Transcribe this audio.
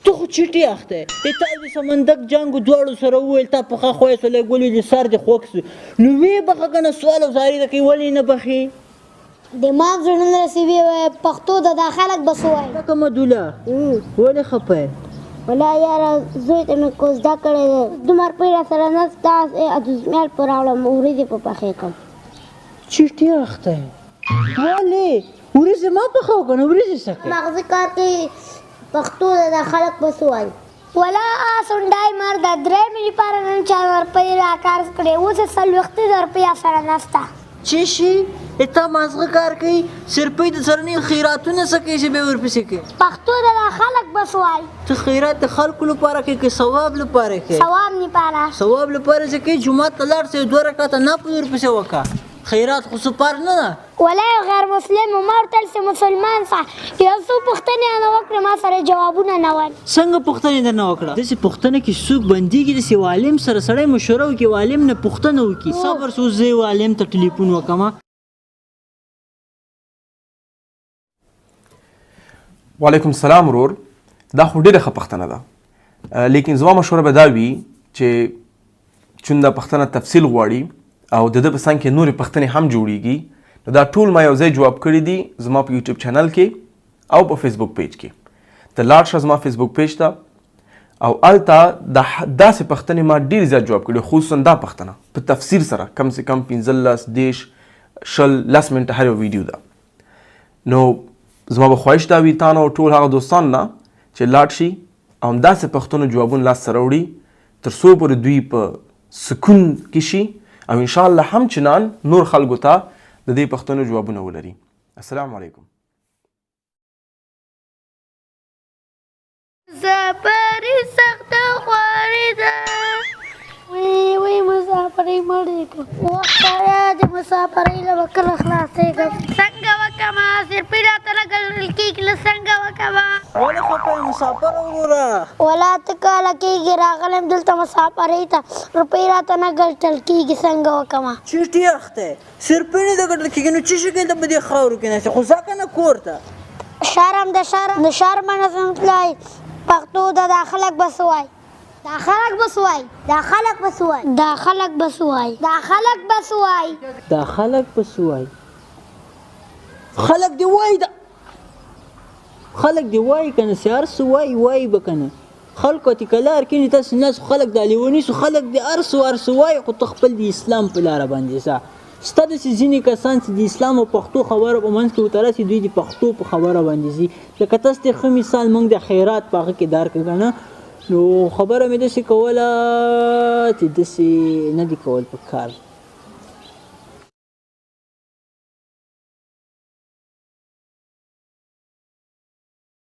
ته خو چټي اخته یې. تا د سمندک جنګ دواړو سره وویل، تا پخه خوی سو لږ ولې سر دې خوږ سو، نو ویې بخښه که نه؟ سوال او زاري د کوي، ولې نه بخښې؟ دماغ زړه نه رسي وایي پښتو ده، دا خلک به څه وایي؟ لکه مدوله ولې خفه یې؟ ولا یاره زوی ته مې کوزده کړې ده، دومره روپۍ راسره نه شته د زمیال په راوړم وریجې په پخې کړم. چټي اخته یې، ولې وریجې ما پخوه که نه؟ وریجې څه کوې؟ ماغزه کار کوي پښتو ده، دا خلک به څه وایي؟ ولا سونډای مرده 3 مې لپاره نن چا روپۍ را کار کړې، اوس یې 40 روپۍ سره نشته. چې شي تا مازغه کار کوي، سرپۍ د سره نه خیراتونه څه کوي چې بیا ورپسې کوي؟ پښتو ده، دا خلک به څه وایي؟ ته خیرات د خلکو لپاره کوې که ثواب لپاره کوې؟ ثواب لپاره. ثواب لپاره چې کوې جومات ته لاړ سې 2 رکعته نفل ورپسې وکړه، خیرات خو څه فرض نه ده. ولا یو غیر مسلم ما ورته چې مسلمان سه، یو څو پوښتنې نه وکړې، ما سره جوابونه نه ول. څنګه پوښتنې درنه وکړه؟ داسې پوښتنه کې څوک بندېږي؟ داسې یو عالم سره سړی مشوره وکړي، یو عالم نه پوښتنه وکړي. صبر څو زه یو عالم ته ټلیفون وکړم. وعلیکم سلام ورور، دا خو ډېره ښه پوښتنه ده، لیکن زما مشوره به دا وي چې چون دا پوښتنه تفصیل غواړي او د ده په څنګ کې نورې پوښتنې هم جوړیږي، نو دا ټول ما یو ځای جواب کړي دي زما په یوټیوب چینل کې او په فیسبوک پیج کې. ته لاړ شه زما فیسبوک پیج ته او هلته داسې پوښتنې ما ډېرې زیات جواب کړي، خصوصا دا پوښتنه په تفسیر سره کم سه کم 15 30 20 10 منټه هر یو ویډیو ده. نو زما به خواهش دا وي تا نه او ټول هغه دوستان نه چې لاړ شي او همداسې پوښتنو جوابونه لاس سره وړي تر څو پورې دوی په سکون کې شي او انشاءالله همچنان نور خلکو ته د دې پوښتنو جوابونه ولري. السلام علیکم. مسافري سخته خواري ده، وی وی مسافرۍ مړې کړم، وخت د مسافرۍ له به کله خلاصېږم؟ څنګه وکړم سرپۍ راته نه ګڼل کېږي، له څنګه وکړم؟ ولې خفه یې مسافر وروره؟ ولا اته کاله کېږي راغلی یم دلته مسافرۍ ته، روپۍ راته نه ګټل کېږي، څنګه وکړم؟ چټي اخته یې، سرپۍ نه ګټل کېږي، نو څه شي کوې ته په دې خاورو کې ناست یې؟ خو ځه که نه کور ته. شرم د شرم د شرمه نه شم تلای، پښتو ده، دا خلک به څه وایي؟ دا خلک به څه وایي؟ دا خلک به څه وایي؟ دا خلک به څه وایي؟ دا خلک به څه وایي؟ دا خلک به څه وایي؟ خلک دې وایي، دا خلک دې وایي که نه چې هر څه وایي وایي به که نه. خلکو ته که لار کښېني تاسو ناست خلک دا لیوني سو، خلک دې هر څه هر څه وایي، خو ته خپل د اسلام په لاره باندې ځه. ستا داسې ځینې کسان چې د اسلام او پښتو خبره په منځ کې ورته راسي، دوی د پښتو په خبره باندې ځي. لکه تاسو ته ښه مثال موږ د خیرات په هغه کې درکړ که نه، نو خبره مې داسې کوله چې داسې نه دي کول په کار.